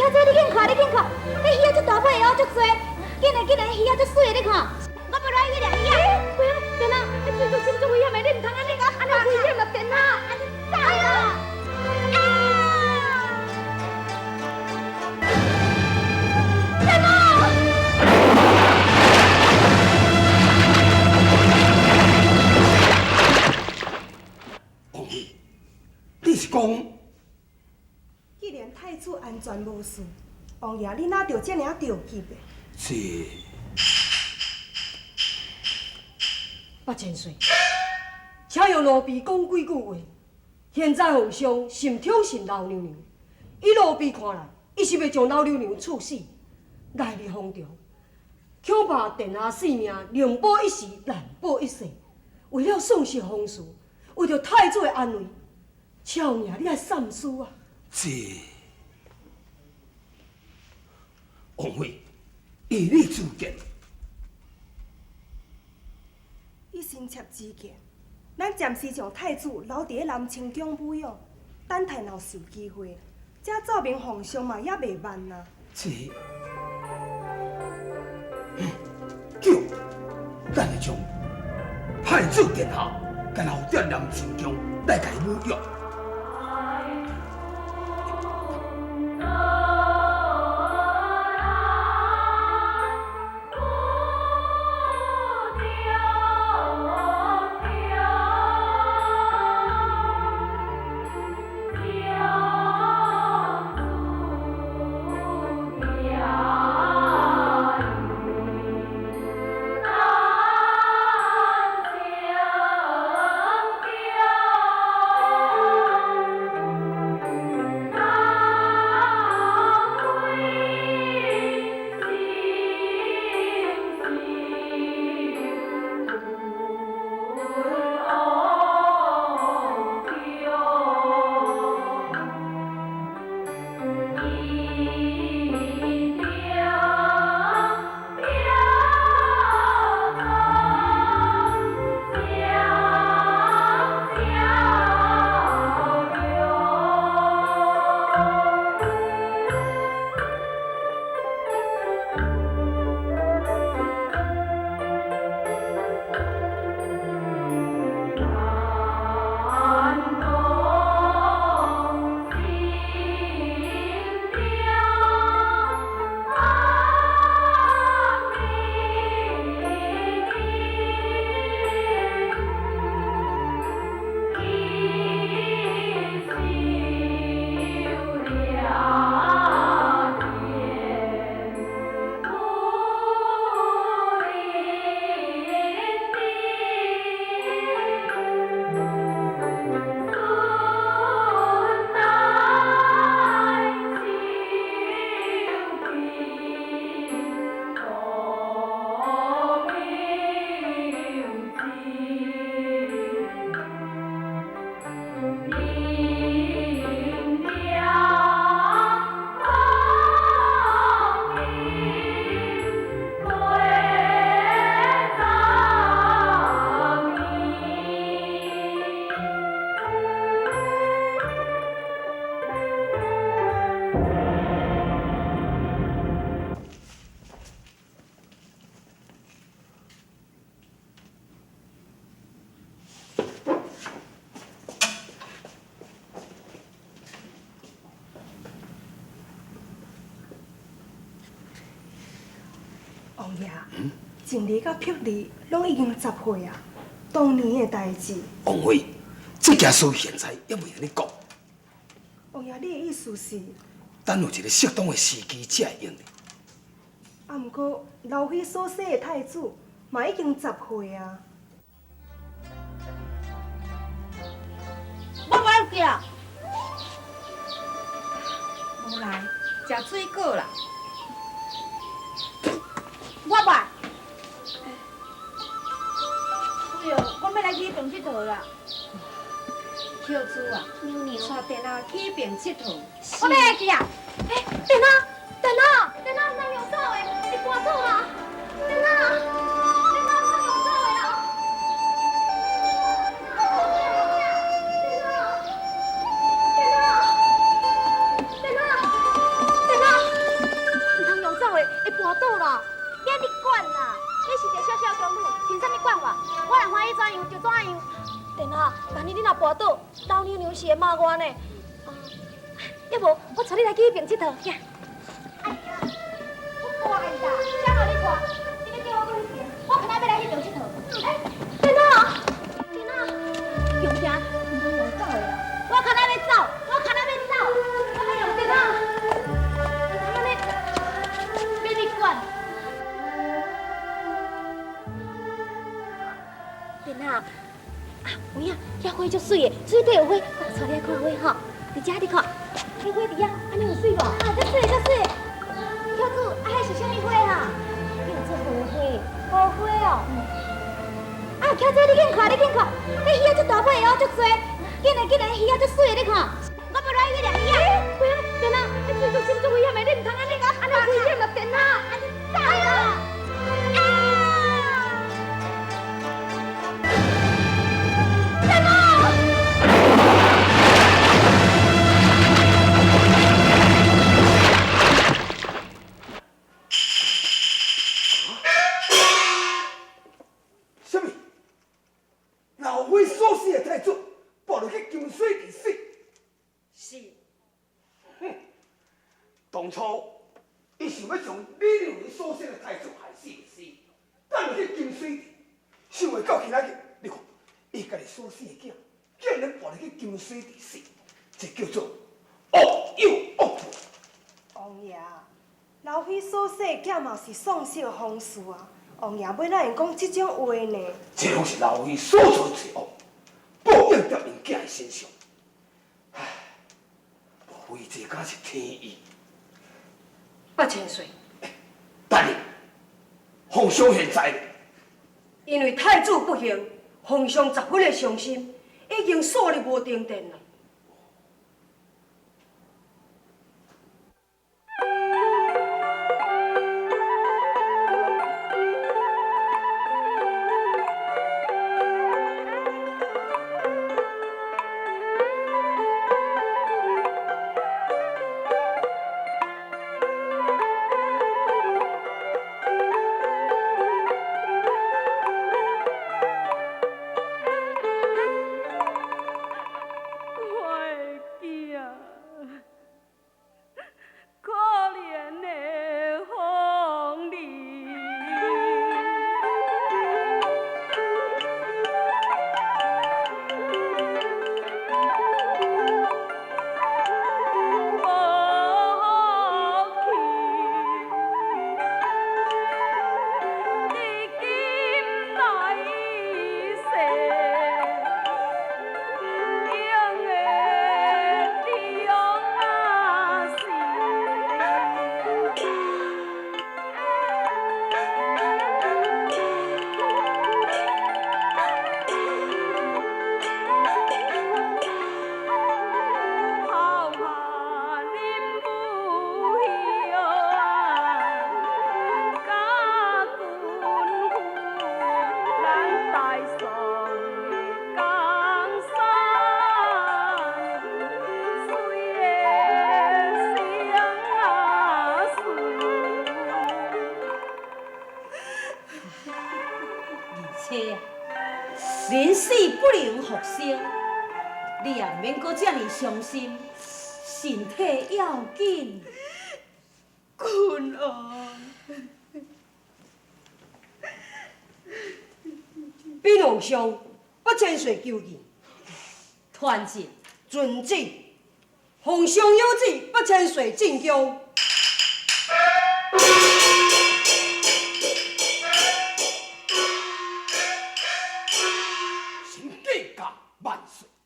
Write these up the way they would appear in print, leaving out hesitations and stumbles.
巧姐，你緊看，你緊看，彼魚仔足大尾哦，足濟，緊來緊來，魚仔足媠的，你看。我欲來去掠魚仔。殿下，彼水足深足危險的，你毋通按呢，按呢危險啦，殿下，按呢走啦。啊！殿下！王妃，你是講？既然太子安全無事，王爺你哪著遮爾著急的？這八千歲，請用奴婢講幾句話。現在皇上甚寵信老娘娘，以奴婢看來，伊是欲將老娘娘處死。來日方長，恐怕殿下性命寧保一時，難保一世。為了喪失皇嗣，為著太子的安危，請王爺你愛三思啊！這王妃，依你之見，以臣妾之見，咱暫時將太子留佇咧南清宮撫養，等待若有機會，才奏明皇上嘛猶未晚啊。這叫，咱會將太子殿下共留佇南清宮來共伊撫養。王爺，靜兒佮碧兒攏已經10歲啊，當年的代誌。王妃，這件事現在猶未按呢講。王爺，你的意思是？等有一个適當的時機才會用的。啊，毋過劉妃所生的太子嘛已經10歲啊。我無愛食。無來，食水果啦。我無愛。哎喲，我欲來去彼爿𨑨迌啦。巧珠啊，娘娘，帶殿下去彼爿𨑨迌。我欲來去啊！欸，殿下，殿下，殿下，毋通用走的，會跋倒啦！殿下，殿下，毋通用走的啦！殿下，殿下，殿下，殿下，你是一个小小宫女，凭啥物管我？我若欢喜怎样就怎样。殿下，万一你若跋倒，老娘娘是会骂我呢。啊，要无我带你来去彼边𨑨迌，行。哎呀，我看啦，谁予你看？你欲叫我去彼边，我可能欲来彼边𨑨迌。哎，殿下，殿下，强行毋通用走的啦！我可能欲走，我可能欲走，我欲用殿下，安呢，免你管。殿下，啊，有影，遐花足媠的，水底有花，我带你来看花吼。伫遮你看，彼花伫遐，按呢有媠无？啊，足媠，足媠。巧子，啊，彼是啥物花哈？叫做荷花，荷花哦。啊，巧子，你紧看，你紧看，彼鱼仔足大尾哦，足济，紧来紧来，鱼仔足媠的，你看。我欲落去掠鱼仔。殿下，彼水足深足危险的，你毋通按呢，按呢危险啦，殿下，按呢走啦。啥物？老妃所生的太子，跋落去金水池死。是。哼，当初伊想欲将李娘娘所生的太子害死就死，掷落去金水池，想袂到今仔日，你看，伊家己所生的囝，竟然跋落去金水池死，这叫做恶有恶报。王爷，老妃所生的囝嘛是丧失皇嗣啊。王爷欲哪会讲这种话呢？这拢是老妃所做罪恶，报应在𪜶囝的身上。唉，莫非这敢是天意？八千岁。等下，皇上现在，因为太子不幸，皇上十分的伤心，已经数日无登殿了。人死不能复生，你也毋免阁遮尔伤心，身体要紧。君王，禀皇上，八千岁求见。传旨，遵旨。皇上有旨，八千岁进宫。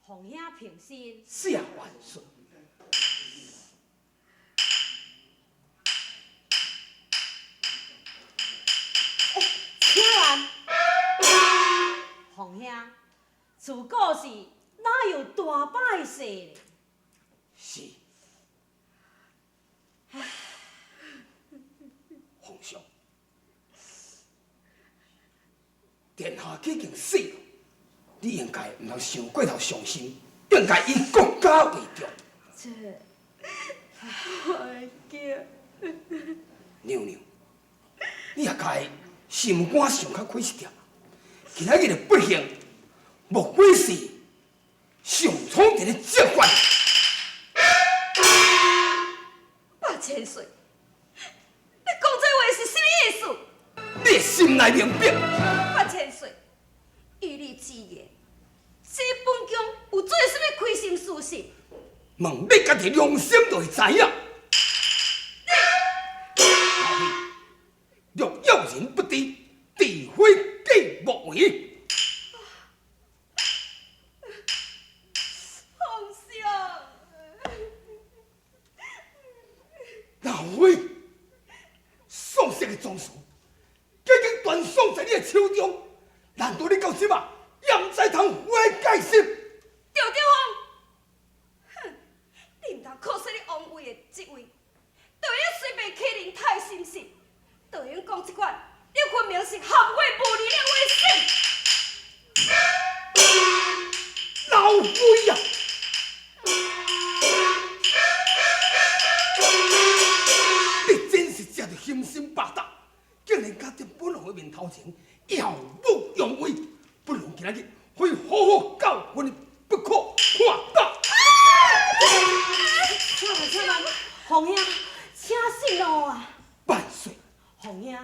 皇兄平身。谢万岁。请来。皇兄，自古是哪有大摆势咧？是。皇上，殿下已经死了，你应该毋通伤过头伤心，应该以国家为重。这，我的囝。娘娘，你也该心肝想較開一點。今仔日的不幸，莫非是上蒼佇咧責罰？八千歲，你講這話是啥物意思？你的心內明白。八千歲，以你之言，這本宮有做啥物虧心事實？問你家己良心就會知影。若要人不知，除非己莫為。皇上，老妃，宋氏的宗室，已經斷送在你的手中，難道你到這馬也毋知通悔改心？趙德芳，哼，你毋通靠說你王位的職位，就會隨便欺人太心是？就用講這款，你分明是含血無理的話說。老妃啊！你真是食著雄心豹膽，竟然敢佇本王的面頭前耀武揚威，本王今仔日非好好教訓你不可，看打！且慢，且慢，皇兄，請息怒啊！萬歲！皇兄，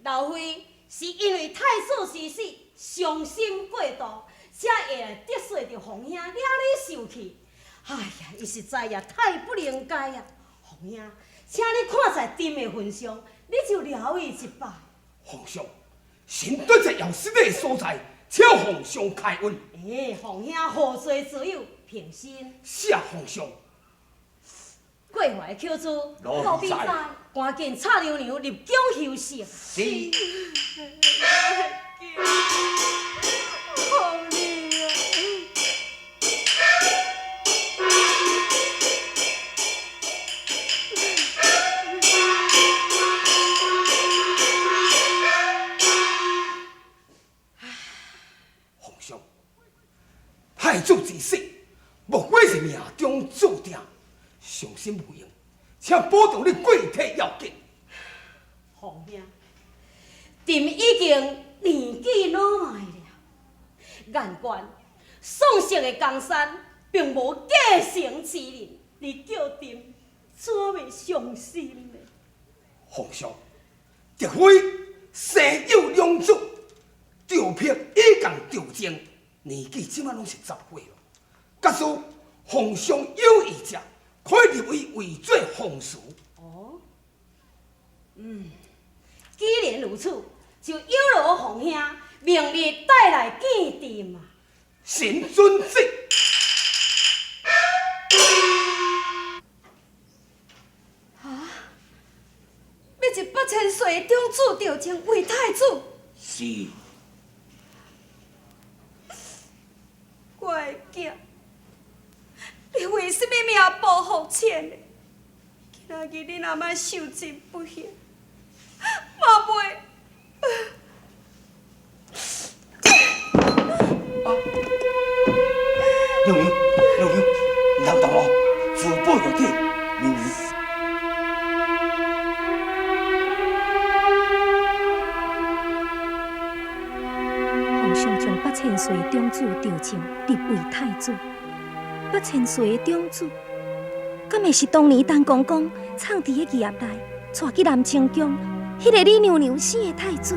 老妃是因為太子之死，傷心過度，才會得罪著皇兄，惹你受氣。哎呀，伊實在也太不應該啊！皇兄，請你看在朕的份上，你就饒伊一擺。皇上，臣對這要失禮的所在，請皇上開恩。欸，皇兄何罪之有？平身。謝皇上。過懷扣珠，奴婢在。趕緊插娘娘入宮休息。是。皇儿啊！皇上，太子之死，莫非是命中注定？傷心無用，請保重你貴體要緊。皇兄，朕已經年紀老邁了，眼觀宋氏的江山並無繼承之人，你叫朕怎會傷心呢？皇上，德妃生有兩子，趙柏已共趙正，年紀這馬攏是10歲咯。假使皇上有意者，可以立伊為做皇嗣。哦，既然如此，就有勞皇兄明日帶來見朕啊。臣遵旨。啊！欲入八千歲的長子趙正為太子？是。我的囝。你為什麼命薄福淺的？今仔日你若欲受盡不幸，嘛袂。啊！娘娘，娘娘，毋通動哦，自保有體，娘娘。皇上將八千歲長子趙正立為太子。八千歲的長子，敢會是當年陳公公藏佇个蜈盒內，帶去南清宮，彼個李娘娘生的太子？